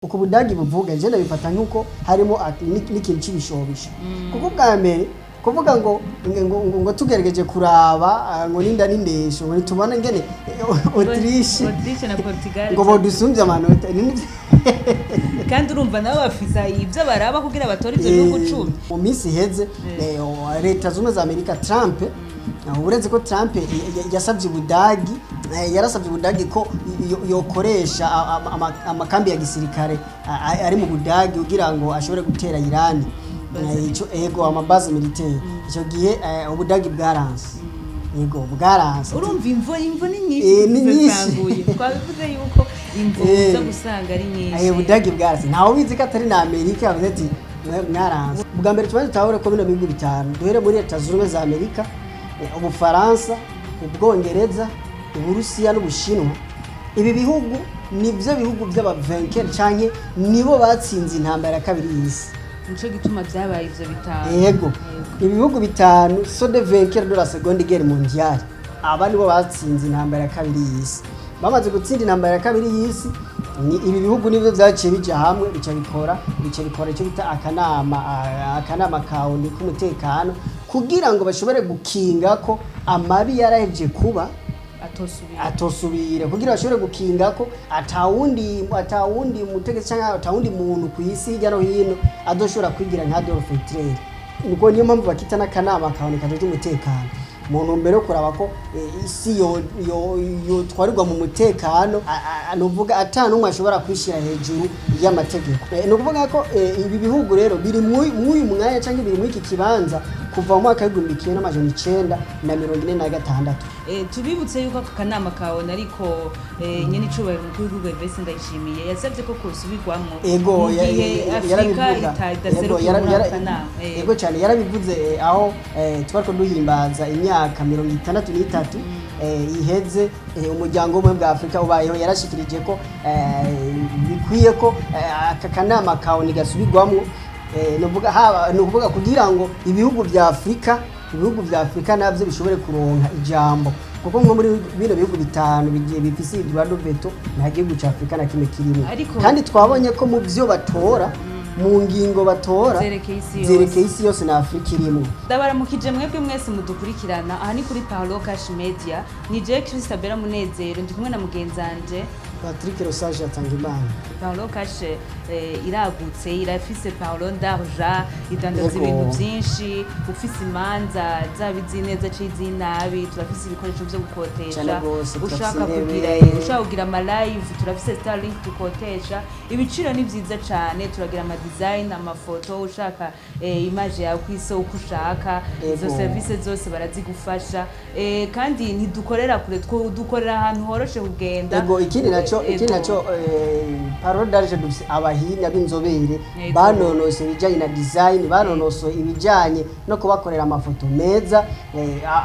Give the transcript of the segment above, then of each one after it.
Uko Ubudagi buvuga, je ndabifata nk'uko harimo n'ikintu c'ibishobisho, kuko ubwa mbere kuvuga ngo tugerageje kuraba, ngo ninda n'indesho, ngo ntitubona ngene Autriche Autriche na Portugal ngo bodusumbye amanota. Kandi urumva nabo bafise ibyo baraba kugira batore ivyo bihugu 10. Mu minsi iheze, Leta Zunze za Amerika, Trump, uretse ko Trump yasabye Ubudagi, yarasabye Ubudagi ko yokoresha amakambi ya gisirikare ari mu Budagi kugira ngo ashobore gutera Irani. Ico ego, ama bases militaires. Ico gihe Ubudagi bwaranse, ego, bwaranse. Urumva imvo ni nyinshi. Ni nyinshi. Zisanguye, twabivuze yuko imvo zo gusanga ari nyinshi. Ubudagi bwaranse, ntawe ubizi ko atari na Amerika yavuze ati mwaranse. Ubwa mbere tubanze tutahure ko bino bihugu bitanu, duhere muri Leta Zunze Ubumwe za Amerika, Ubufaransa, Ubwongereza, Uburusiya n'Ubushinwa. Ibi bihugu nivyo bihugu by'aba vainqueurs, canke nibo batsinze intambara ya kabiri y'isi. Nico gituma vyabaye ivyo bitanu. Yego, ibi bihugu bitanu sont des vainqueurs de la Seconde Guerre mondiale. Aba nibo batsinze intambara ya kabiri y'isi. Bamaze gutsinda intambara ya kabiri y'isi, ni ibi bihugu nivyo vyaciye bija hamwe, bica bikora icyo bita akanama ka ONU k'umutekano, kugira ngo bashobore gukinga ko amabi yaraheje kuba atosubira. Atosubira, kugira bashobore gukinga ko atawundi mutegetsi cyangwa atawundi muntu ku isi hirya no hino adoshobora kwigira nka Adolf Hitler. Nuko niyo mpamvu bakita n'akanama ka ONU kajejwe umutekano, mu ntumbero yo kuraba ko isi yotwarirwa mu mutekano, nuvuga ata n'umwe ashobora kwishyira hejuru y'amategeko. Ni ukuvuga ko ibi bihugu rero biri mw'uyu mwanya cyangwa biri muri iki kibanza kuva mu mwaka w'1946. Tubibutse yuko aka kanama ka ONU, ariko nyene icubahiro umukuru w'igihugu Evariste Ndayishimiye yasabye ko kosubirwamwo Ego. mu gihe Afrika Yarabivuga. idaserukiye muri ako kanama. Ego cyane, yarabivuze, aho twariko duhimbaza imyaka 63 iheze umuryango w'Ubumwe bwa Afurika ubayeho. Yarashikirije ko bikwiye ko aka kanama ka ONU gasubirwamwo, nuvuga haba ni ukuvuga kugira ngo ibihugu vya Afurika navyo bishobore kuronka ijambo, kuko nko muri bino bihugu bitanu bigiye bifise droit de veto, nta gihugu ca Afurika na kimwe kirimo. Kandi twabonye ko mu vyo batora, mu ngingo batora zerekeye isi yose. Zerekeye isi yose, na Afurika irimo. Ndabaramukije mwebwe mwese mudukurikirana. Aha ni kuri Parlo Cash Media, ni jewe Christabella Munezero, ndi kumwe na mugenzanje Patrick Rosage Atangimana. Parlo Cash iragutse, irafise Parlo d'argent, idandaza ibintu byinshi. Ufise imanza zaba iz'ineza canke iz'inabi, turafise ibikoresho vyo gukotesha. Cane gose, turafise Ushaka intebe. kugira, ushaka kugira ama live, turafise Starlink dukotesha. Ibiciro ni vyiza cane. Turagira ama design, amafoto, ushaka image yawe kwise uko ushaka, izo service zose barazigufasha. Kandi ntidukorera kure, dukorera ahantu horoshe kugenda. Ego, ikindi naco, ikindi naco, Parole d'Argent dufise abahinga b'inzobere banonosoye ibijanye na design, banonosoye ibijanye no kubakorera amafoto meza,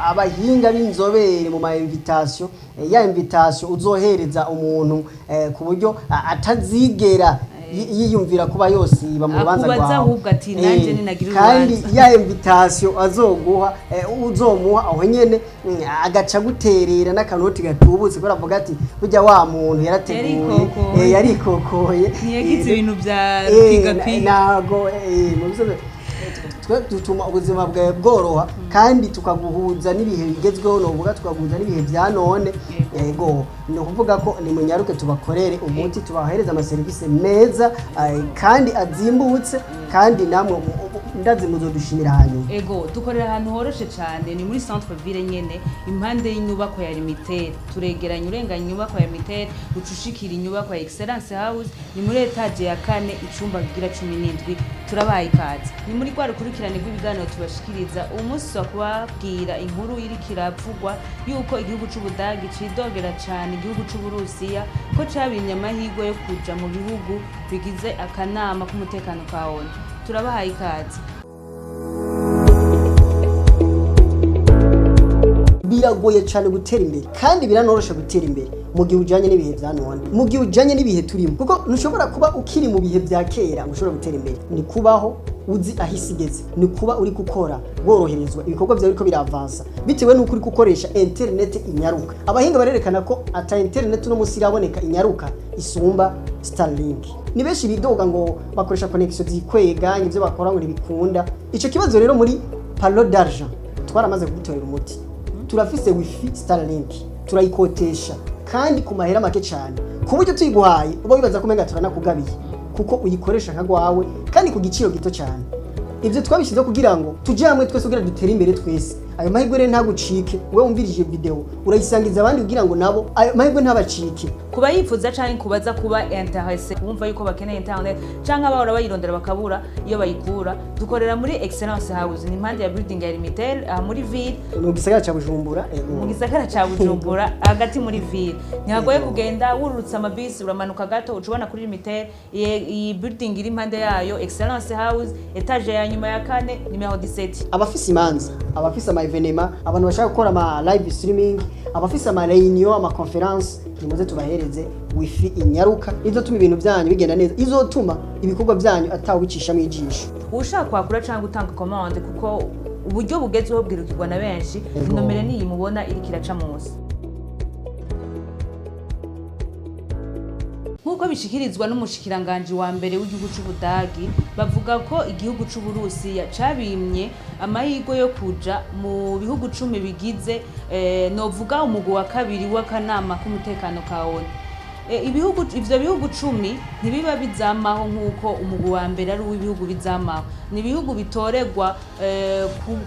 abahinga b'inzobere mu ma invitation, ya invitation uzohereza umuntu ku buryo atazigera yiyumvira kuba yosiba mu rubanza Akubaza rwawe. ahubwo ati, "Nanje ninagira Kandi urubanza." ya invitation azoguha, uzomuha aho nyene, agaca guterera n'akanoti gatubutse, kubera avuga ati burya wa muntu yarateguye. Yarikokoye. Yarikokoye. Ntiyagize ibintu bya pigapiga. Ntago mu bisobe twe dutuma ubuzima bwawe bworoha, kandi tukaguhuza n'ibihe bigezweho, novuga tukaguhuza n'ibihe bya none. Yego, ni ukuvuga ko ni munyaruke tubakorere umuti, tubahereze amaserivisi meza, kandi azimbutse, kandi namwe ndazi muzodushimira hanyuma. Ego, dukorera ahantu horoshe cyane, ni muri centre ville nyene, impande y'inyubako ya Limitel. Turegeranye, urenganya inyubako ya Limitel uca ushikira inyubako ya Excellence House, ni muri étage ya kane, icumba kigira 17. Turabaye ikaze. Ni muri rwa rukurikirane rw'ibiganiro tubashikiriza. Uyu munsi wa kubabwira inkuru iriko iravugwa yuko igihugu c'Ubudagi cidogera cane igihugu c'Uburusiya ko cabimye amahirwe yo kuja mu bihugu bigize akanama k'umutekano ka ONU. Turabahaye ikaze. Biragoye cyane gutera imbere, kandi biranoroshe gutera imbere mu gihe ujyanye n'ibihe bya none, mu gihe ujyanye n'ibihe turimo, kuko ntushobora kuba ukiri mu bihe bya kera ngo ushobore gutera imbere. Ni kubaho. Uzi aho isi igeze, ni kuba uri gukora woroherezwa, ibikorwa byawe biriko biravansa bitewe n'uko uri gukoresha internet inyaruka. Abahinga barerekana ko ata internet uno munsi iraboneka inyaruka isumba Starlink. Ni benshi bidoga ngo bakoresha connection zikwega, ivyo bakora ngo ntibikunda. Ico kibazo rero muri Palo d'Argent twaramaze kugitorera umuti. Turafise wifi Starlink, turayikotesha kandi ku mahera make cyane, ku buryo tuyiguhaye uba wibaza ko umenga turanakugabiye, kuko uyikoresha nka gwawe kandi ku giciro gito cyane. Ibyo twabishyizeho kugira ngo tujye hamwe twese, kugira dutere imbere twese. Ayo mahirwe rero ntagucike. Wowe wumvirije video, urayisangiza abandi kugira ngo nabo ayo mahirwe ntabacike. Kuba yifuza canke kubaza kuba intéressé, kumva yuko bakeneye internet canke abahora bayirondera bakabura iyo bayikura, dukorera muri Excellence House, ni impande ya building ya Limitel, aha muri ville. Mu gisagara ca Bujumbura, ego. Mu gisagara ca Bujumbura, hagati muri ville. Ntihagoye kugenda, wururutse amabisi uramanuka gato uca ubona kuri Limitel. Iyi building iri impande yayo, Excellence House, étage ya nyuma ya kane, numéro 17. Abafise imanza, abafise ama événements, abantu bashaka gukora ama live streaming, abafise ama réunion, ama conférence, nimuze tubahereze wifi inyaruka izotuma ibintu byanyu bigenda neza, izotuma ibikorwa byanyu atawicishamo ijisho. Ushaka kwakura cyangwa gutanga commande, kuko uburyo bugezweho bwirukirwa na benshi, Ego. Inomero niyi mubona iriko iraca munsi. Nk'uko bishikirizwa n'umushikiranganji wa mbere w'igihugu c'Ubudagi, bavuga ko igihugu c'Uburusiya cabimye amahirwe yo kuja mu bihugu 10 bigize novuga umugwi wa kabiri w'akanama k'umutekano ka ONU. Ibihugu ivyo bihugu 10 ntibiba bizamaho nk'uko umugwi wa mbere ari uw'ibihugu bizamaho. Ni ibihugu bitoregwa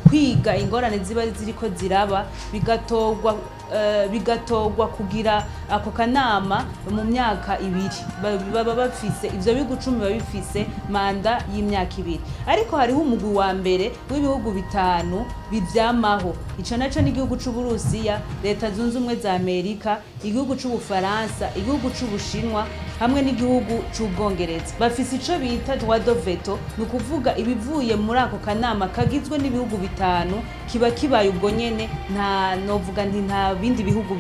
kwiga ingorane ziba ziriko ziraba, bigatorwa kugira ako kanama mu myaka 2. Baba bafise, ivyo bihugu 10 biba bifise manda y'imyaka 2, ariko hariho umugwi wa mbere w'ibihugu bitanu bivyamaho. Ico naco ni igihugu c'Uburusiya, Leta Zunze Ubumwe za Amerika, igihugu c'Ubufaransa, igihugu c'Ubushinwa hamwe n'igihugu c'Ubwongereza. Bafise ico bita droit de veto, ni ukuvuga ibivuye muri ako kanama kagizwe n'ibihugu bitanu kiba kibaye ubwo nyene. Nta novuga nti nta bindi bihugu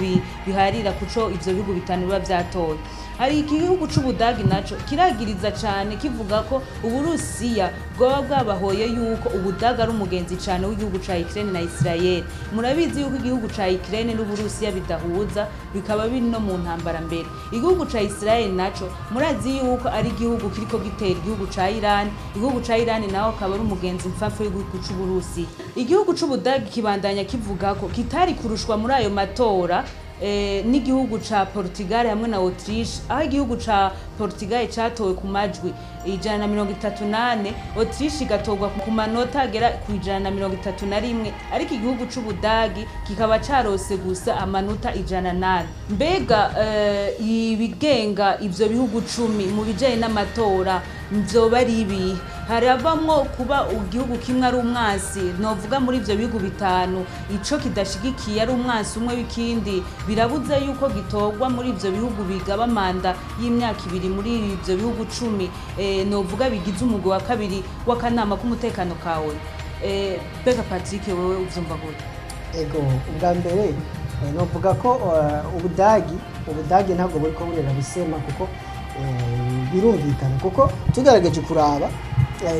biharira kuco ivyo bihugu bitanu biba vyatoye. Hari igihugu c'Ubudagi naco kiragiriza cane, kivuga ko Uburusiya bwoba bwabahoye yuko Ubudagi ari umugenzi cane w'igihugu ca Ukraine na Israel. Murabizi yuko igihugu ca Ukraine n'Uburusiya bidahuza, bikaba biri no mu ntambara mbere. Igihugu ca Israel naco murazi yuko ari igihugu kiriko gitera igihugu ca Iran. Igihugu ca Iran naho akaba ari umugenzi mfafu w'igihugu c'Uburusiya. Igihugu c'Ubudagi kibandanya kivuga ko kitari kurushwa muri ayo matora n'igihugu ca Portugal hamwe na Autriche, aho igihugu ca Portugal catowe ku majwi 134, Autriche igatorwa ku manota agera ku 131, ariko igihugu c'Ubudagi kikaba carose gusa amanota 108. Mbega ibigenga ivyo bihugu 10 mu bijanye n'amatora vyoba ari ibihe? Haravamwo kuba igihugu kimwe ari umwansi, novuga muri ivyo bihugu bitanu ico kidashigikiye ari umwansi umwe w'ikindi, birabuze yuko gitorwa muri ivyo bihugu bigaba manda y'imyaka 2 muri ivyo bihugu 10, novuga bigize umugwi wa kabiri w'akanama k'umutekano kawe. Mbega Patrick, wewe uvyumva gute? Ego, ubwa mbere novuga ko Ubudagi ntabwo buriko burera busema, kuko birumvikana, kuko tugerageje kuraba,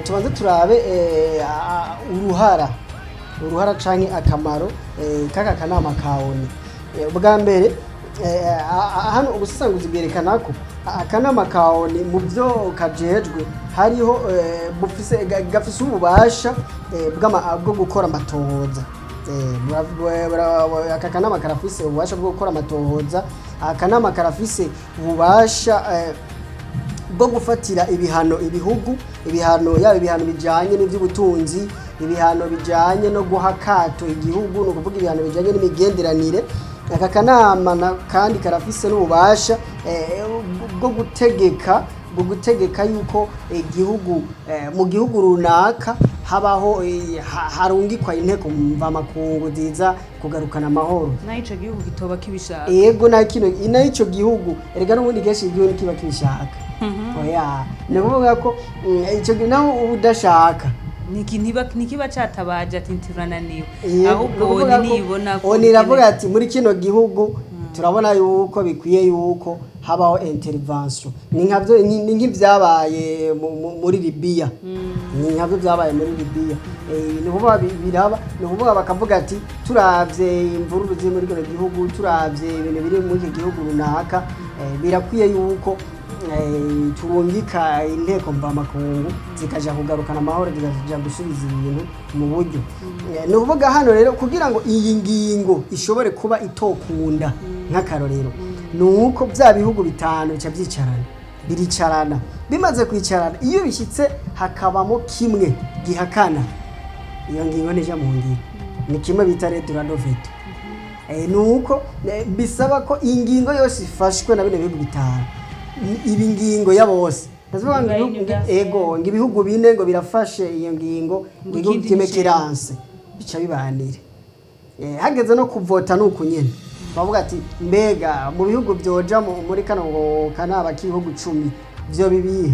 tubanze turabe uruhara canke akamaro k'aka kanama ka ONU. Ubwa mbere, hano ubusesanguzi bwerekana ko akanama ka ONU mu byo kajejwe hariho bufise gafise ububasha bwo gukora amatohoza. Aka kanama karafise ububasha bwo gukora amatohoza. Akanama karafise ububasha bwo gufatira ibihano ibihugu, ibihano yaba ibihano bijanye n'ivy'ubutunzi, ibihano bijanye no guha akato igihugu, ni ukuvuga ibihano bijanye n'imigenderanire. Aka kanama kandi karafise n'ububasha bwo gutegeka yuko igihugu, mu gihugu runaka habaho harungikwa inteko mvamakungu ziza kugarukana amahoro. Naho ico gihugu kitoba kibishaka? Ego, na kino na ico gihugu erega n'ubundi kenshi igihugu kiba kibishaka. Oya, ni ukuvuga ko ico gihe naho uba udashaka. Ntikiba catabaje ati ntirananiwe, Yego, ahubwo ni ukuvuga ONU ko niyibona ko ONU iravuga ati muri kino gihugu turabona yuko bikwiye yuko Habaho intervention. Ni nkavyo, ni nk'ivyabaye muri Libya, ni nkavyo byabaye muri Libya. Ni ukuvuga biraba, ni ukuvuga bakavuga ati: "Turavye imvururu ziri muri kino gihugu, turavye ibintu biri muri iki gihugu runaka, birakwiye yuko turungika inteko mvamakungu zikaja kugarukana amahoro, zikaja gusubiza ibintu mu buryo." Ni ukuvuga hano rero, kugira ngo iyi ngingo ishobore kuba itokunda, nk'akarorero, ni uko bya bihugu bitanu bica byicarana, biricarana. Bimaze kwicarana, iyo bishyitse hakabamo kimwe gihakana, iyo ngingo ntija mu ngiro. Ni kimwe bita droit de veto. Ni uko bisaba ko ingingo yose ifashwe na bino bihugu bitanu iba ingingo ya bose. Ndavuga ngo Iba universal. Ego, ngo ibihugu bine ngo birafashe iyo ngingo, ngo Ngo igihugu ikindi kimwe nicemwe. kiranse, bica bibanire. Hageze no kuvota ni uku nyene, bavuga ati: "Mbega mu bihugu byoja muri kano kanama k'ibihugu 10 vyo bibihe?"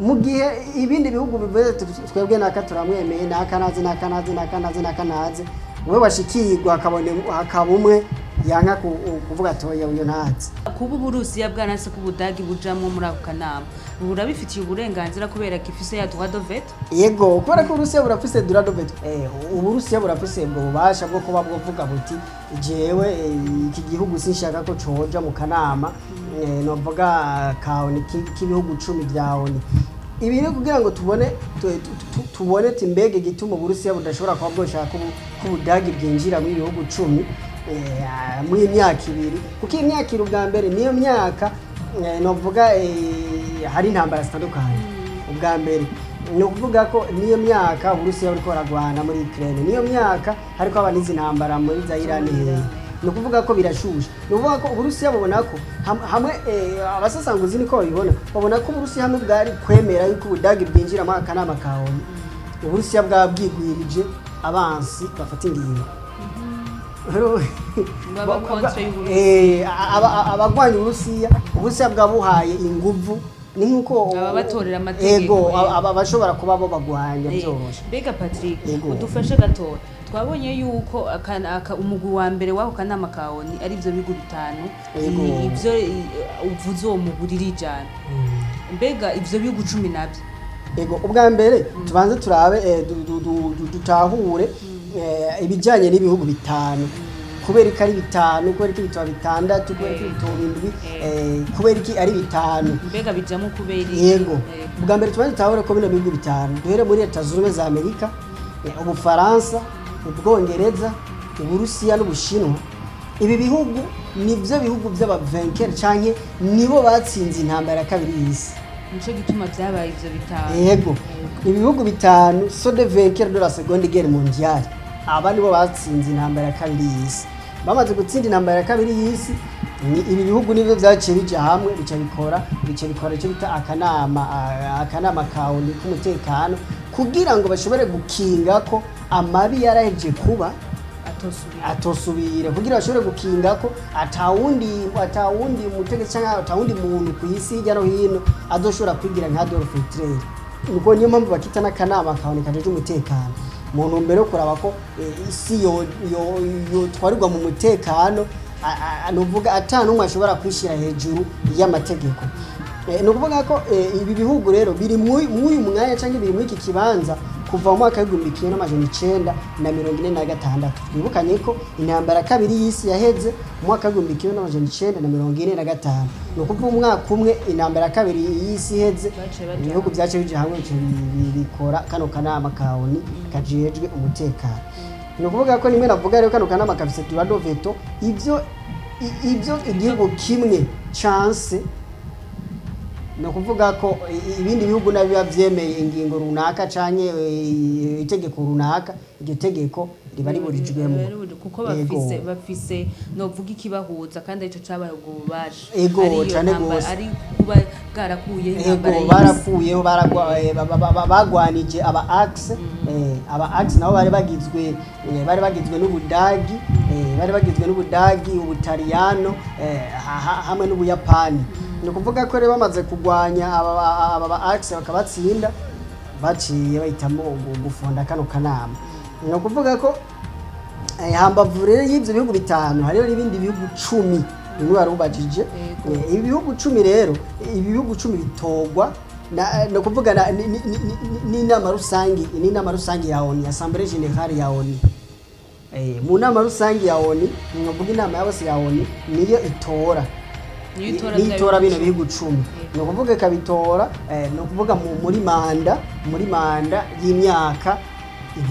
Mu gihe ibindi bihugu bivuze ati: "Twebwe naka turamwemeye, naka naze, naka naze, naka naze, naka naze," we washikirwa hakabone hakaba umwe yanka kuvuga ati: "Oya, uyo ntazi." Kuba Uburusiya bwaranse ko Ubudagi bujamwo muri ako kanama, burabifitiye uburenganzira kubera ko ifise ya droit de veto? Yego, kubera ko Uburusiya burafise droit de veto. Uburusiya burafise ubwo bubasha bwo kuba bwovuga buti: "Jewe iki gihugu sinshaka ko coja mu kanama novuga ka ONU k'ibihugu 10 vya ONU." Ibi ni kugira ngo tubone tubone ati mbega igituma Uburusiya budashobora kuba bwoshaka ko Ubudagi bwinjira mu bihugu 10 muri imyaka 2, kuko iyi myaka 2 ubwa mbere niyo myaka novuga hari intambara zitandukanye. Ubwa mbere ni ukuvuga ko niyo myaka Uburusiya buriko buragwana muri Ukraine, niyo myaka hariko haba n'izi ntambara muri za Iran hehe. Ni ukuvuga ko birashushe. Ni ukuvuga ko Uburusiya bubona ko hamwe abasasanguzi niko babibona, babona ko Uburusiya hamwe bwari kwemera yuko Ubudagi bwinjira muri akanama ka ONU, Uburusiya bwaba bwigwirije abansi bafata ingingo. Baba contre y'Uburusiya. Abagwanya Uburusiya, Uburusiya bwabuhaye inguvu. Ni nkuko Ababatorera amategeko, ego, aba bashobora kuba bo bagwanya byoroshe. Mbega Patrick, Yego. udufashe gatoya. Twabonye yuko umugwi wa mbere w'ako kanama ka ONU ari ivyo bihugu bitanu. Yego. Ivyo uvuze, uwo mugwi uririjana. Mbega ivyo bihugu 10 navyo? Ego, ubwa mbere tubanze turabe dutahure ibijyanye n'ibihugu bitanu. Kubera ko ari bitanu, kubera ko ibitabo bitandatu, kubera ko ibitabo bindwi, kubera iki ari bitanu? Mbega bijamwo kubera iki? Yego. Ubwa mbere tubanze dutahure ko bino bihugu bitanu, duhere muri Leta Zunze Ubumwe za Amerika, Ubufaransa, Ubwongereza, Uburusiya n'Ubushinwa. Ibi bihugu nivyo bihugu by'aba vainqueurs, canke nibo batsinze intambara ya kabiri y'isi. Nico gituma vyabaye ivyo bitanu. Yego, ibihugu bitanu sont des vainqueurs de la Seconde Guerre mondiale. Aba nibo batsinze intambara ya kabiri y'isi. Bamaze gutsinda intambara ya kabiri y'isi, ni ibi bihugu nivyo vyaciye bija hamwe, bica bikora icyo bita akanama ka ONU k'umutekano, kugira ngo bashobore gukinga ko amabi yaraheje kuba atosubira. Atosubira, kugira bashobore gukinga ko atawundi mutegetsi cyangwa atawundi muntu ku isi hirya no hino azoshobora kwigira nka Adolf Hitler. Nuko niyo mpamvu bakita n'akanama kaboneka kajeje umutekano, mu ntumbero yo kuraba ko isi yotwarirwa mu mutekano, nuvuga ata n'umwe ashobora kwishyira hejuru y'amategeko. Ni ukuvuga ko ibi bihugu rero biri mw'uyu mwanya cyangwa biri muri iki kibanza kuva mu mwaka w'1946. Twibukanye ko intambara kabiri y'isi yaheze mu mwaka w'1945. Ni ukuvuga umwaka umwe intambara ya kabiri y'isi iheze, Baciye baja ibihugu byaciye bija hamwe, bica bikora kano kanama ka ONU kajejwe umutekano. Ni ukuvuga ko nimwe navuga rero, kano kanama kafise droit de veto. Ivyo igihugu kimwe chance, ni ukuvuga ko ibindi bihugu nabyo biba vyemeye ingingo runaka canke itegeko runaka, iryo tegeko riba riburijwemo. Kuko bafise novuga ikibahuza, kandi arico cabaye ubwo bubasha. Ego, Ariyo cane gose. Ari kuba bwarakuyeho intambara y'isi. Barakuyeho, bagwanije aba axe. Aba axe nabo bari bagizwe n'Ubudagi, Ubutaliyano, hamwe n'Ubuyapani. Ni ukuvuga ko rero bamaze kugwanya aba ba axe bakabatsinda, baciye bahitamo gufonda kano kanama. Ni ukuvuga ko hambavu rero y'ibyo bihugu bitanu, hariho n'ibindi bihugu 10. Nimwe warubajije. Yego. Ibi bihugu 10 rero, ibi bihugu 10 bitogwa na no kuvuga n'inama rusangi ya ONU, Assemblée Générale ya ONU. Mu nama rusangi ya ONU, ni inama ya bose ya ONU, niyo itora. Niyo itora. Niyo Bya itora bino bihugu. bihugu 10, ni ukuvuga ikabitora, ni ukuvuga muri manda y'imyaka 2.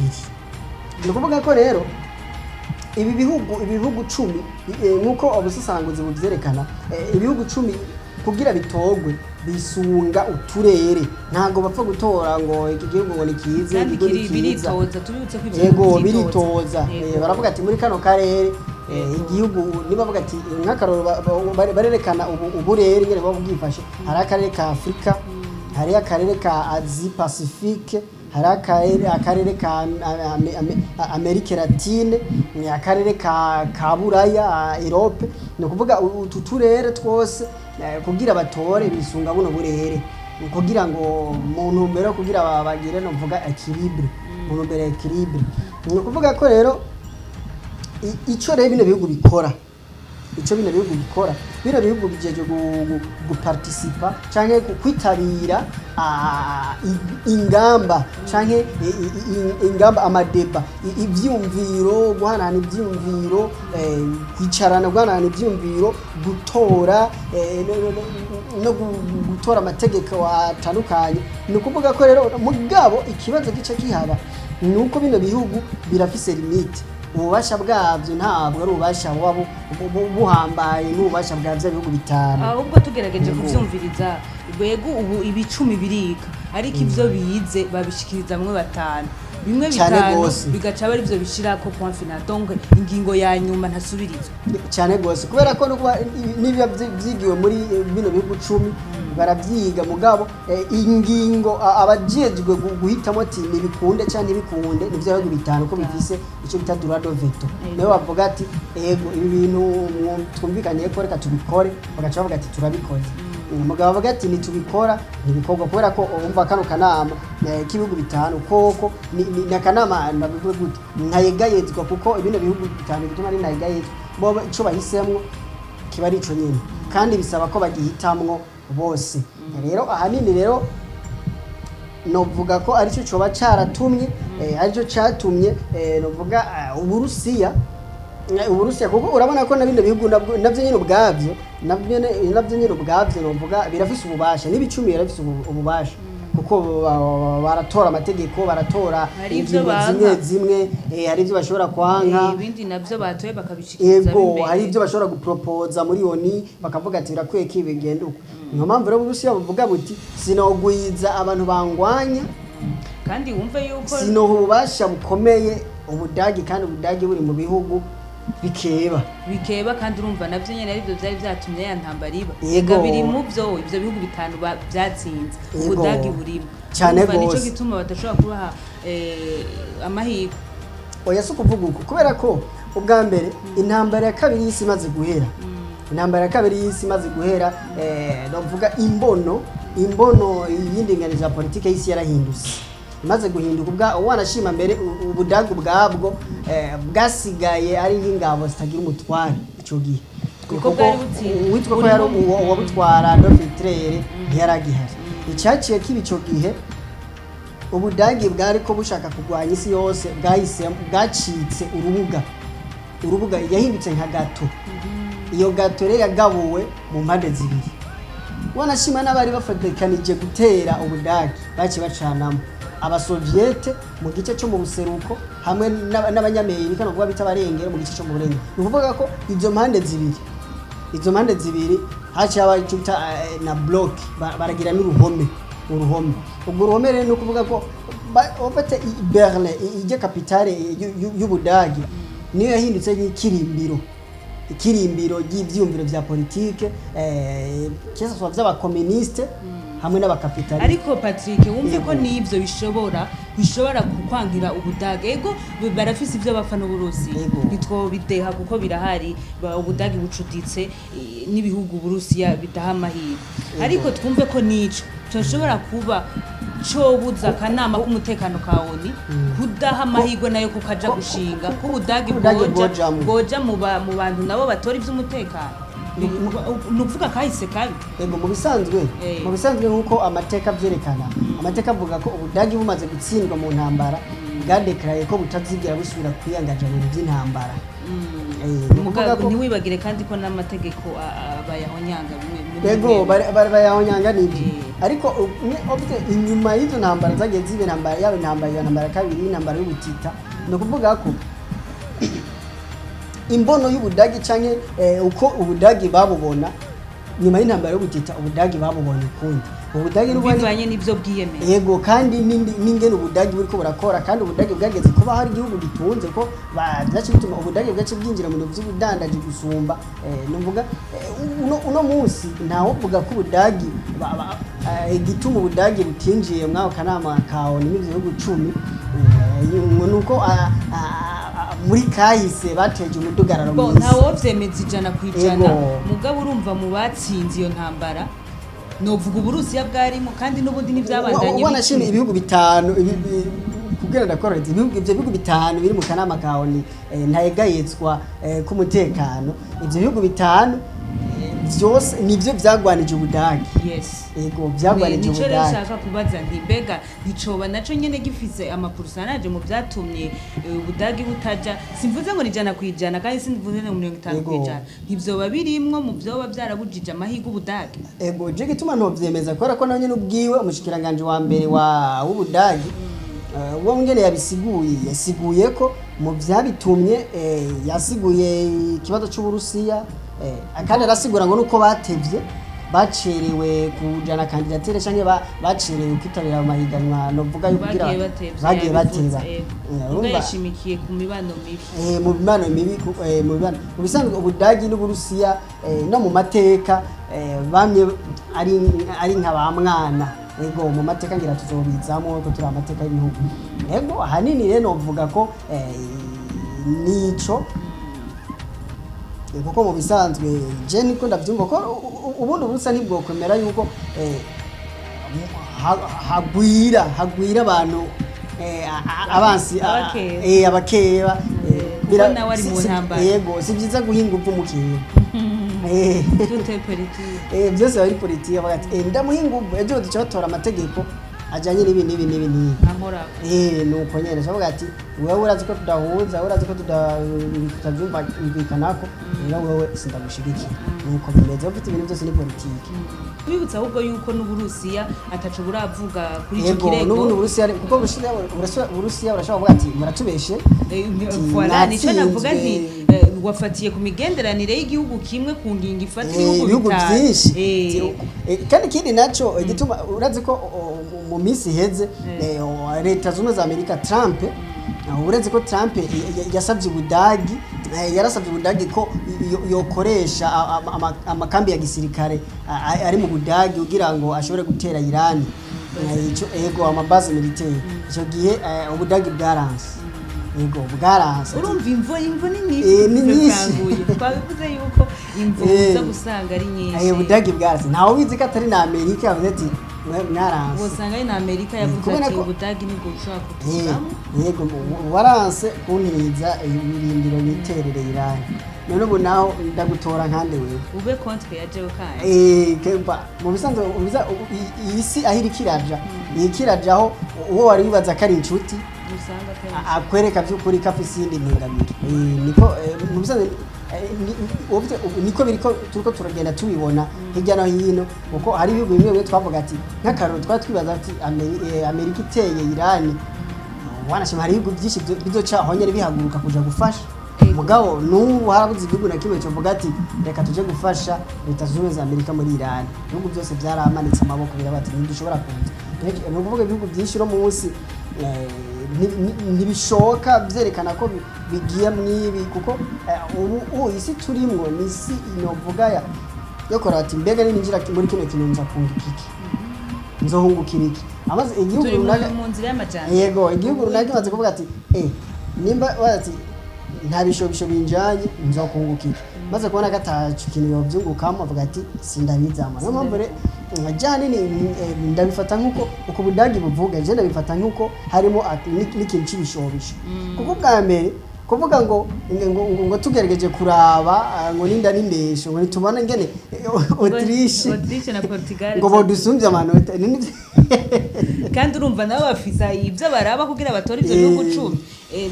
Ni ukuvuga ko rero ibi bihugu 10, nk'uko ubusasanguzi buvyerekana, ibihugu 10 kugira bitogwe bisunga uturere. Ntabwo bapfa gutora ngo iki gihugu ngo ni kize, Kandi iki gihugu ni kiza. Biritoza, tubibutse ko ivyo Yego. bihugu Biritoza. Yego. Baravuga ati muri kano karere, igihugu niba bavuga ati nk'akarorero barerekana uburere ingene buba bwifashe. Hari akarere ka Afurika, hari akarere ka Asie Pacifique, hari akarere ka Amerique Latine, ni akarere ka Buraya, Europe. Ni ukuvuga utu turere twose, kugira batore bisunga buno burere, kugira ngo mu ntumbero yo kugira bagire, no mvuga équilibre, mu ntumbero ya équilibre. Ni ukuvuga ko rero ico rero bino bihugu bikora, ico bino bihugu bikora, bino bihugu bijeje guparticipa canke kwitabira ingamba canke ingamba, ama débats, ivyumviro, guhanahana ivyumviro, kwicarana, guhanahana ivyumviro, gutora, no gutora amategeko atandukanye. Ni ukuvuga ko rero mugabo ikibazo gice kihaba ni uko bino bihugu birafise limite. Ububasha bwabyo ntabwo ari ububasha buba buhambaye n'ububasha bwa bya bihugu 5. Ahubwo tugerageje Yego. kuvyumviriza, rwego ubu ibicumi biriga, ariko ivyo bize babishikiriza mwe batanu, bimwe Cane bitanu gose. bigaca ari ivyo bishirako point final, donc ingingo ya nyuma ntasubirizwa. Cyane rwose, kubera ko no kuba n'ibiba vyigiwe muri bino bihugu 10 baravyiga, mugabo ingingo abajejwe guhitamo ati nibikunde cyangwa ntibikunde nivyo bihugu 5, ko bifise icyo bita droit de veto. Niyo bavuga ati ego, ibi bintu twumvikanye ko reka tubikore, bagaca bavuga ati turabikoze. Umugabo avuga ati ntitubikora, ntibikorwa, kubera ko umva kano kanama k'ibihugu 5 koko ni akanama, ndabivuga gute, ntayegayezwa, kuko ibino bihugu 5 bituma ari ntayegayezwa, bo ico bahisemwo kiba ari ico nyene, kandi bisaba ko bagihitamwo bose. Rero ahanini rero novuga ko aricyo coba caratumye, aricyo catumye, novuga Uburusiya, kuko urabona ko na bino bihugu navyo nyene ubwavyo, novuga birafise ububasha, n'ibicumi birafise ububasha, kuko baratora amategeko, baratora Hari ivyo ingingo banka. zimwe zimwe, hari ivyo bashobora kwanka. Ibindi navyo batoye bakabishikiriza Ego. b'imbere. Hari ibyo bashobora gupropoza muri ONU, bakavuga ati birakwiye ko ibi bigenda uko. Niyo mpamvu rero Uburusiya buvuga buti sinogwiza abantu bangwanya. Kandi wumve yuko Sinoha ububasha bukomeye Ubudagi, kandi Ubudagi buri mu bihugu bikeba. Bikeba, kandi urumva navyo nyene arivyo vyari vyatumye ya ntambara iba. Yego. Ega biri mu vyo ivyo bihugu 5 vyatsinze. Yego. Ubudagi burimo. Cane Urumva nico gose. gituma badashobora kubaha amahirwe. Oya, si ukuvuga uko, kubera ko ubwa mbere intambara ya kabiri y'isi imaze guhera, novuga imbono y'indinganizo ya politike y'isi yarahindutse. Imaze guhinduka, ubwa wanashima mbere Ubudagi ubwabwo bwasigaye ari nk'ingabo zitagira umutware ico gihe. Kuko bwari butsinze. Uwitwa ko yari uwabutwara Adolf Hitler ntiyaragihari. Icyaciye kiba ico gihe, Ubudagi bwari ko bushaka kurwanya isi yose, bwahise bwacitse urubuga, yahindutse nka gâteau. Iyo gâteau rero yagabuwe mu mpande zibiri. Wanashima n'abari bafatikanije gutera Ubudagi baciye bacanamo, Abasoviete mu gice cyo mu buseruko hamwe n'Abanyamerika, no kuvuga bita abarengero, mu gice cyo mu burengero. Ni ukuvuga ko izo mpande zibiri haciye haba icyo bita na bloc, baragira n'uruhome, uruhome. Ubwo ruhome rero ni ukuvuga ko ufate Berlin, ijya capitale y'Ubudagi, niyo yahindutse nk'ikirimbiro, ikirimbiro ry'ivyiyumviro vya politike, kesa vy'abakomuniste hamwe n'abakapitaliste. Ariko Patrick, wumve ko Yego. n'ivyo bishobora kukwankira Ubudage. Ego, barafise ivyo bapfa n'Uburusi. Yego. Ntitwobideha kuko birahari. Ubudage bucuditse n'ibihugu Uburusiya bidaha amahirwe, ariko twumve ko nico coshobora kuba cobuza akanama k'umutekano ka ONU kudaha amahirwe nayo kukaja gushinga ko Ubudage Ubudage bwoja bwojamwo. bwoja mu bantu nabo batora ivy'umutekano. Ni ukuvuga kahise kabi. Yego, mu bisanzwe, mu bisanzwe nk'uko amateka avyerekana, amateka avuga ko Ubudagi bumaze gutsindwa mu ntambara, bwadekaraye ko butazigera busubira kwiyangaja mu bintu by'intambara. Ni ukuvuga ko Ntiwibagire kandi ko n'amategeko bayahonyanga bimwe muri Yego. bimwe. Bayahonyanga nibyo. Ariko inyuma y'izo ntambara zagiye ziba intambara, yaba intambara ya ntambara ya kabiri, intambara y'ubutita, ni ukuvuga ko imbono y'Ubudagi canke uko Ubudagi babubona nyuma y'intambara y'ubutita, Ubudagi babubona ukundi. Ubudagi n'ubundi Bivanye n'ibyo bwiyemeje. Yego, kandi n'ingene Ubudagi buriko burakora, kandi Ubudagi bwageze kuba hari igihugu gitunze, ko byaciye bituma Ubudagi bwaciye bwinjira mu bintu vy'ubudandaji gusumba. Nuvuga uno munsi ntawovuga ko Ubudagi igituma Ubudagi butinjiye mwako kanama ka ONU n'ivyo bihugu 10, nuko muri kahise bateje umudugararo Bo mw'isi. Ntawovyemeza 100%. Yego. Mugabo urumva, mu batsinze iyo ntambara novuga Uburusiya bwarimo, kandi n'ubundi ntivyabandanye. Wanashimye ibihugu bitanu kugira ndakorohereza, ibihugu, ivyo bihugu bitanu biri mu kanama ka ONU ntayegayetswa k'umutekano, ivyo bihugu bitanu vyose nivyo vyagwanije Ubudagi. Yego, vyagwanije Nico rero Ubudagi. nshaka kubaza nti mbega nticoba naco nyene gifise ama pourcentage mu vyatumye Ubudagi butaja? Simvuze ngo ni 100%, kandi simvuze ngo 50 kw'ijana. Ntivyoba birimwo mu vyoba vyarabujije amahirwe Ubudagi? Ego, je gituma ntovyemeza kubera ko nawe nyene ubwiwe umushikiranganje wa mbere wa w'Ubudagi, uwo ngene yabisiguye, yasiguye ko mu vyabitumye, yasiguye ikibazo c'Uburusiya, kandi arasigura ngo nuko batevye, bacerewe kujana candidature canke bacerewe kwitabira amahiganwa, novuga yo kugira Bagiye batevye. Bagiye Yabivuze, bateba. ego. Muga Urumva, yashimikiye ku mibano mibi. Mu mibano mibi, mu mibano, mu bisanzwe Ubudagi n'Uburusiya no mu mateka bamye ari nka ba mwana. Ego, mu mateka ngira tuzobizamo ko turi amateka y'ibihugu. Ego, ahanini rero novuga ko nico. Kuko mu bisanzwe je niko ndavyumva ko ubundi Uburusiya ntibwokwemera yuko hagwira abantu abansi Abakeba. Abakeba. Kuko nawe ari mu ntambara. Yego, si byiza guhinga upfa umukeba. Tout est politique. Byose biba ari politiki. Bavuga ati ndamuhinga ubu, ejo duca batora amategeko ajanye n'ibi n'ibi n'ibi n'ibi. Nkankora. Nuko nyene bavuga ati wewe urazi ko tudahuza, wewe urazi ko tutavyumvikanako, rero wewe sindagushigikira. Nuko bimeze, ufite ibintu byose ni politiki. Bibutsa ahubwo yuko n'Uburusiya ataco buravuga kuri ico Yego, kirego. n'ubundi Uburusiya, kuko Uburusiya burashobora kuvuga ati muratubeshe. Ati, Voilà, nico navuga nti natsinzwe. Wafatiye ku migenderanire y'igihugu kimwe ku ngingo ifata ibihugu bitanu. byinshi. Kandi ikindi naco igituma urazi ko mu minsi iheze Leta Zunze za Amerika, Trump, uretse ko Trump yasabye Ubudagi, yarasabye Ubudagi ko yokoresha amakambi ya gisirikare ari mu Budagi kugira ngo ashobore gutera Irani. Ico, ego, ama base militaire. Ico gihe Ubudagi bwaranse, ego, bwaranse. Urumva imvo ni nyinshi. Ni nyinshi. Tutanguye. Twabivuze yuko imvo uza gusanga ari nyinshi. Ubudagi bwaranse, ntawe ubizi ko atari na Amerika yavuze ati mwaranse. Usanga ari na Amerika yavuze Kubera ati ko Ubudagi nibwo bushobora kutuzamo. Yego, waranse kuntiza ibirindiro niterere Irani, none ubu naho ndagutora nkande wewe? Ube contre ya jewe kandi. Kemba, mu bisanzwe iyi si aho iriko iraja, iriko irajaho uwo wari wibaza ko ari inshuti usanga atari akwereka by'ukuri ko afise iyindi ntungamubiri. Niko mu bisanzwe niko biriko, turiko turagenda tubibona hirya no hino, kuko hari ibihugu bimwe bimwe twavuga ati nk'akaroro twari twibaza ati Amerika iteye Irani, wanashima hari ibihugu byinshi bizoca aho nyene bihaguruka kuja gufasha. Mugabo n'ubu harabuze igihugu na kimwe covuga ati reka tuje gufasha Leta Zunze Ubumwe za Amerika muri Irani. Ibihugu byose byaramanitse amaboko, biravuga ati ntidushobora kuza. Ni ukuvuga ibihugu byinshi uno munsi ntibishoka byerekana ko bigiye mwibi, kuko ubu isi turimwo ni isi inovuga ya yo kora ati mbega ninjira muri kino kintu nza kunguka iki, nzohungukira iki, amaze igihugu Turi runaka. mu nzira y'amajyambere. Yego, igihugu runaka kimaze kuvuga ati nimba ati nta bishobisho binjanye nzokungukira, maze kubona ko ataco kintu yovyungukamo, avuga ati sindabizama. Niyo mpamvu rero nka nini ndabifata nk'uko uko Budagi buvuga, je ndabifata nk'uko harimo n'ikintu c'ibishobisho, kuko bwa mbere Kuvuga ngo tugerageje kuraba, ngo ninda n'indesho, ngo nitubona ngene Autriche Autriche na Portugal ngo bodusumbye amanota. Kandi urumva nabo bafise ibyo baraba kugira batore ivyo bihugu 10.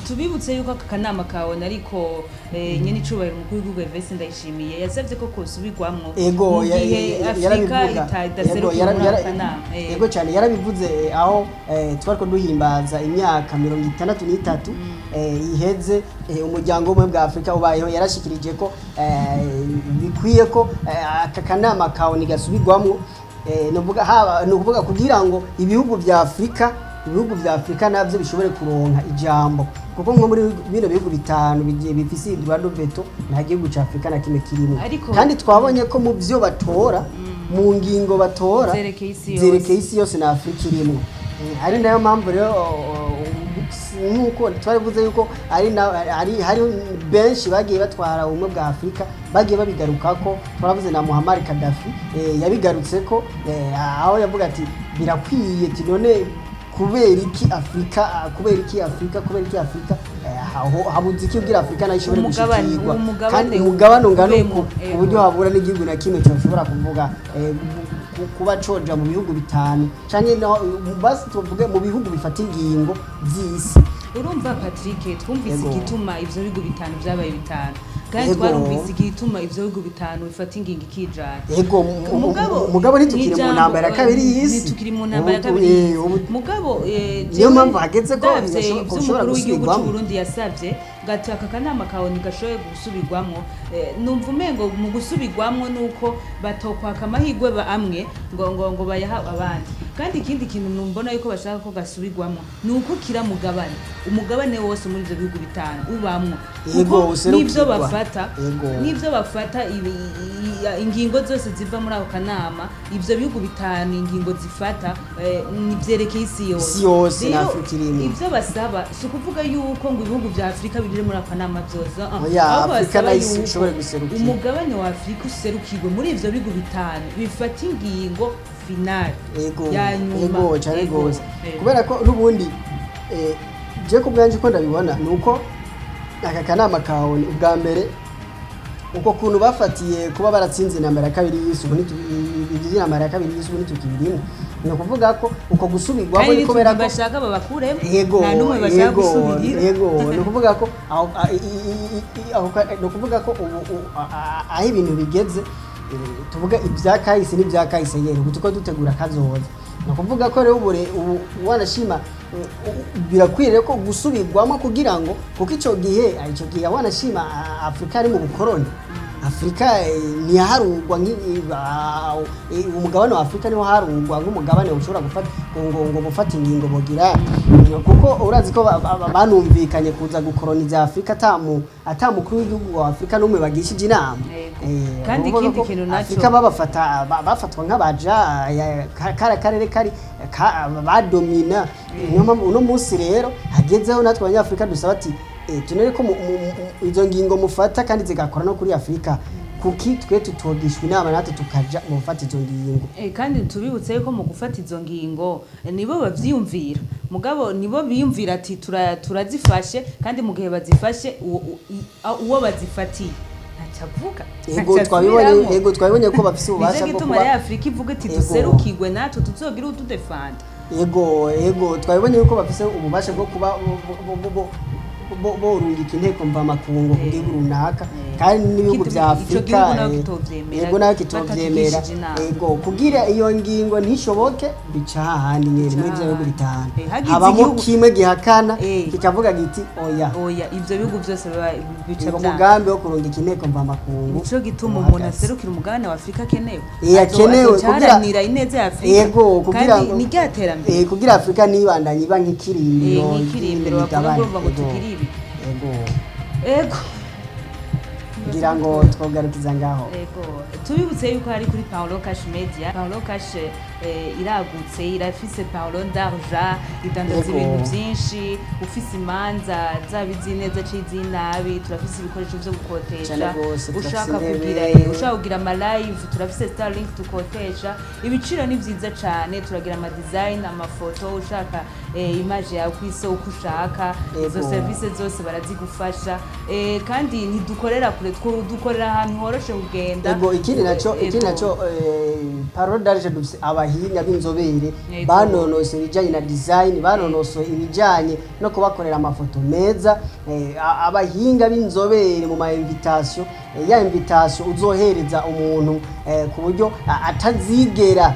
Tubibutse yuko aka kanama kawe ariko nyene icubahiro umukuru w'igihugu Evariste Ndayishimiye yasavye ko kosubirwamwo Ego. mu gihe Afrika Yarabivuga. idaserukiye muri ako kanama. Ego cyane, yarabivuze, aho twariko duhimbaza imyaka 63 iheze umuryango w'ubumwe bwa Afurika ubayeho. Yarashikirije ko bikwiye ko aka kanama kawe gasubirwamwo, nuvuga haba ni ukuvuga kugira ngo ibihugu vya Afurika navyo bishobore kuronka ijambo, kuko nko muri bino bihugu bitanu bigiye bifise droit de veto, nta gihugu ca Afurika na kimwe kirimo. Kandi twabonye ko mu vyo batora, mu ngingo batora zerekeye isi yose. Zerekeye isi yose na Afurika irimwo. Ari nayo mpamvu rero, nk'uko twarivuze yuko ari na ari hari benshi bagiye batwara ubumwe bwa Afurika bagiye babigarukako. Twaravuze na Muammar Gaddafi, yabigarutseko, aho yavuga ati birakwiye, ati none kubera iki Afurika, kubera iki Afurika, kubera iki Afurika, aho habuze iki kugira Afurika nayo ishobore gushikirwa? Umugabane Kandi umugabane ungana uvemo, uku, ku buryo habura n'igihugu na kimwe cyoshobora kuvuga kuba coja mu bihugu bitanu canke basi tuvuge mu bihugu bifata ingingo vy'isi. Urumva Patrick, twumvise igituma ivyo bihugu bitanu vyabaye bitanu, kandi twarumvise igituma ivyo bihugu bitanu bifata ingingo ikijana. Ego, mugabo ntitukiri mu ntambara ya kabiri y'isi. Ntitukiri mu ntambara ya kabiri y'isi. Mugabo Niyo jewe mpamvu hageze ko ndavye ko ivyo bishobora umukuru w'igihugu gusubirwamwo. c'u Burundi yasavye gati aka kanama kawe ntigashoboye gusubirwamwo, numva umengo mu gusubirwamwo nuko batokwaka amahirwe amwe ngo bayaha abandi. Kandi ikindi kintu numbona yuko bashaka ko gasubirwamwo ni uko kira mugabane, umugabane wose muri ivyo bihugu bitanu ubamwo. Kuko Userukirwa. n'ivyo bafata n'ivyo bafata, ingingo zose ziva muri ako kanama, ivyo bihugu bitanu ingingo zifata, vyerekeye isi yose. Isi yose na Rero, Afrika irimwo. ivyo basaba si ukuvuga yuko ngo ibihugu vya Afurika biri muri ako kanama vyose, ah. Oya, Ahubwo Afrika basaba nayo yuko ishobore guserukira. umugabane wa Afurika userukirwe muri ivyo bihugu bitanu bifata ingingo finale ya nyuma. Ego cyane gose. Kubera ko n'ubundi, je ku bwanje uko ndabibona ni uko aka kanama kawe ubwa mbere, uko kuntu bafatiye kuba baratsinze intambara ya kabiri y'isi, ubu iby'intambara ya kabiri y'isi ubu ntitukibirimo. Ni ukuvuga ko uko gusubirwamo Kandi ni kubera ko bashaka babakuremo, Yego. nta n'umwe bashaka gusubirira. Yego, ni ukuvuga ko aho aho ni ukuvuga ko ubu aho ibintu bigeze, tuvuga ibya kahise n'ibya kahise nyene, ubu tuko dutegura kazoza. Ni ukuvuga ko rero ubu wanashima, birakwiriye ko gusubirwamo kugira ngo, kuko ico gihe wanashima, Afurika ari mu bukoroni. Afurika ntiyaharugwa umugabane wa Afurika niwo harugwa nk'umugabane ushobora gufata ngo gufata ingingo bogira, kuko urazi ko banumvikanye kuza gukoroniza Afurika ata mukuru w'igihugu wa Afurika n'umwe bagishije inama. Yego. Kandi Ukuvuga ikindi ko kintu naco- Afurika babafata bafatwa nk'abaja kara karere kari badomina. Niyo mpamvu uno munsi rero hagezeho natwe Abanyafurika dusaba ati tunere ko izo ngingo mufata kandi zigakora no kuri Afurika, kuki twe tutogishwa inama natwe tukaja mu gufata izo ngingo? Kandi tubibutse yuko mu gufata izo ngingo, nibo bavyiyumvira, mugabo nibo biyumvira ati turazifashe, kandi mu gihe bazifashe uwo bazifatiye ntacavuga, Yego, twabibonye. Yego, twabibonye ko bafise ububasha nicyo bwo gituma kuba rero Afurika ivuga iti duserukirwe natwe, tuzogira utudefanda. Yego, twabibonye yuko bafise ububasha bwo kuba borungika inteko mvamakungu ku gihugu runaka, kandi n'ibihugu vya Ico Afurika gihugu naho kitovyemera, yego, naho kitovyemera. batatugishije inama. Yego, kugira iyo ngingo ntishoboke, bica hahandi nyene muri ivyo bihugu bitanu Hagize habamo kimwe gihakana, kikavuga giti oya. Oya, ivyo bihugu byose bica Ngo vyanga. Umugambi wo kurungika inteko mvamakungu Nico gituma umuntu uhagaze. aserukira umugabane wa Afurika akenewe. Akenewe Azocaharanira ineza ya Afurika. Yego, kugira kandi ngo ni rya terambere. Kugira Afurika ntibandanye iba nk'ikirimbiro Nk'ikirimbiro, bakunda y'imigabane. kuvuga ngo Yego. tugire ibi. Yego. Ego. Ngira ngo twogarukiza ngaho. Ego, tubibutse yuko hari kuri Paolo Cash Media. Paolo Cash iragutse, irafise Paolo d'Argent, idandaza ibintu byinshi. Ufise imanza zaba iz'ineza c'iz'inabi, turafise ibikoresho vyo gukotesha. Cane gose, turafise Ushaka intebe. kugira ushaka kugira ama live, turafise Starlink tukotesha. Ibiciro ni vyiza cane. Turagira ama design, amafoto, ushaka image yawe kw'isi uko ushaka, izo service zose barazigufasha. Kandi ntidukorera kure, dukorera ahantu horoshe kugenda. Ego, ikindi naco, Parole d'Argent dufise abahinga b'inzobere banonosoye ibijanye na design, banonosoye ibijanye no kubakorera amafoto meza, abahinga b'inzobere mu ma invitation, ya invitation uzohereza umuntu ku buryo atazigera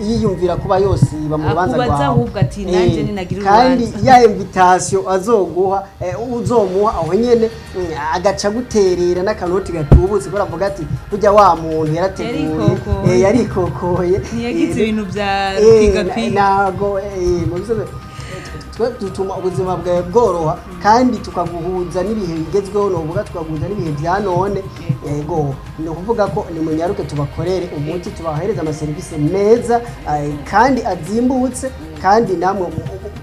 yiyumvira kuba yosiba mu rubanza Akubaza rwawe. ahubwo ati, "Nanje ninagira Kandi urubanza." ya invitation azoguha, uzomuha aho nyene, agaca guterera n'akanoti gatubutse, kubera avuga ati burya wa muntu yarateguye. Yarikokoye. Yarikokoye. Ntiyagize ibintu bya pigapiga. Ntago mu bisobe twe dutuma ubuzima bwawe bworoha kandi tukaguhuza n'ibihe bigezweho, novuga tukaguhuza n'ibihe bya none. Yego, ni ukuvuga ko ni munyaruke tubakorere umuti, tubahereze amaserivisi meza kandi azimbutse, kandi namwe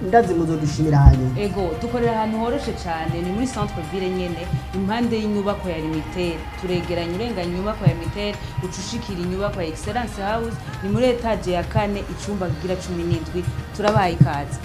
ndazi muzodushimira hanyuma. Ego, dukorera ahantu horoshe cyane, ni muri centre ville nyene, impande y'inyubako ya Limitel. Turegeranye, urenganya inyubako ya Limitel uca ushikira inyubako ya Excellence House, ni muri étage ya kane, icumba kigira 17. Turabaha ikaze.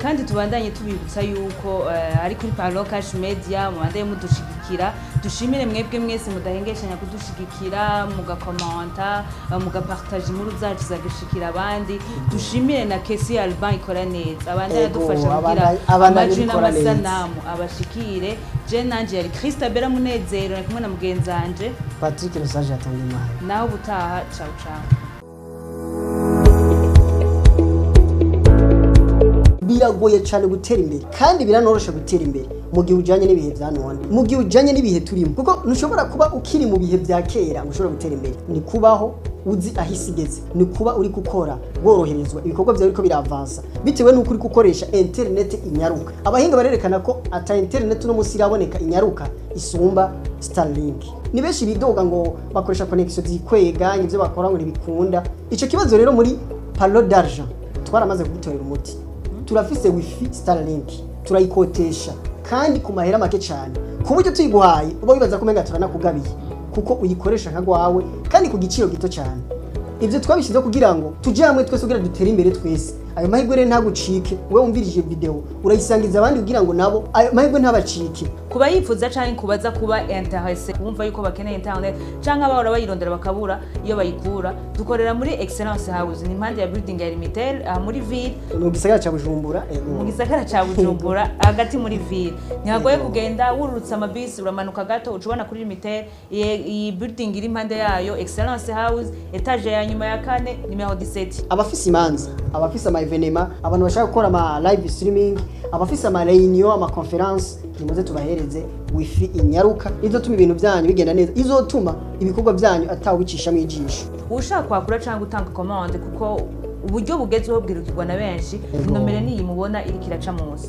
Kandi tubandanye tubibutsa yuko ari kuri Parlo Cash Media, mubandanye mudushigikira. Dushimire mwebwe mwese mudahengeshanya kudushigikira, mugakomanta, mugapartage inkuru zacu zagashikira abandi. Dushimire na Kesi Alban ikora neza, abandanye adufasha kugira Abandanye amajwi bikora neza. n'amasanamu abashikire. Je nanje yari Christabella Munezero, ari kumwe na mugenzi wanje Patrick Rosaje atanga imana. Naho ubutaha, ciao ciao. Biragoye cyane gutera imbere kandi biranoroshe gutera imbere mu gihe ujyanye n'ibihe bya none, mu gihe ujyanye n'ibihe turimo, kuko ntushobora kuba ukiri mu bihe bya kera ngo ushobore gutera imbere. Ni kubaho uzi aho isi igeze, ni kuba uri gukora woroherezwa, ibikorwa byawe biriko biravansa bitewe n'uko uri gukoresha interineti inyaruka. Abahinga barerekana ko ata interineti uno munsi iraboneka inyaruka isumba Starlink. Ni benshi bidoga ngo bakoresha connection zikwega, ibyo bakora ngo ntibikunda. Ico kibazo rero muri Parole d'Argent twaramaze kugitorera umuti. Turafise wifi Starlink, turayikotesha kandi ku mahera make cyane, ku buryo tuyiguhaye uba wibaza ko umenga turanakugabiye, kuko uyikoresha nka gwawe kandi ku giciro gito cyane. Ibyo twabishyizeho kugira ngo tujye hamwe twese kugira dutere imbere twese. Ayo mahirwe rero ntagucike. Wowe wumvirije video, urayisangiza abandi kugira ngo nabo ayo mahirwe ntabacike. Kuba yifuza canke kubaza, kuba intéressé, kumva yuko bakeneye internet canke abahora bayirondera bakabura iyo bayikura, dukorera muri Excellence House, ni impande ya building ya Limitel, aha muri ville. Mu gisagara ca Bujumbura, ego. Mu gisagara ca Bujumbura, hagati muri ville, ntihagoye kugenda. Wururutse amabisi, uramanuka gato uca ubona kuri Limitel. Iyi building iri impande yayo, Excellence House, étage ya nyuma ya kane, nimero 17. Abafise imanza, abafise ama événements, abantu bashaka gukora ama live streaming, abafise ama réunion, ama conférence, nimuze tubahereze wifi inyaruka izotuma ibintu byanyu bigenda neza, izotuma ibikorwa byanyu atawubicishamwo ijisho. Ushaka kwakura cyangwa gutanga commande, kuko uburyo bugezweho bwirukirwa na benshi, nomero niyi mubona iriko iraca munsi.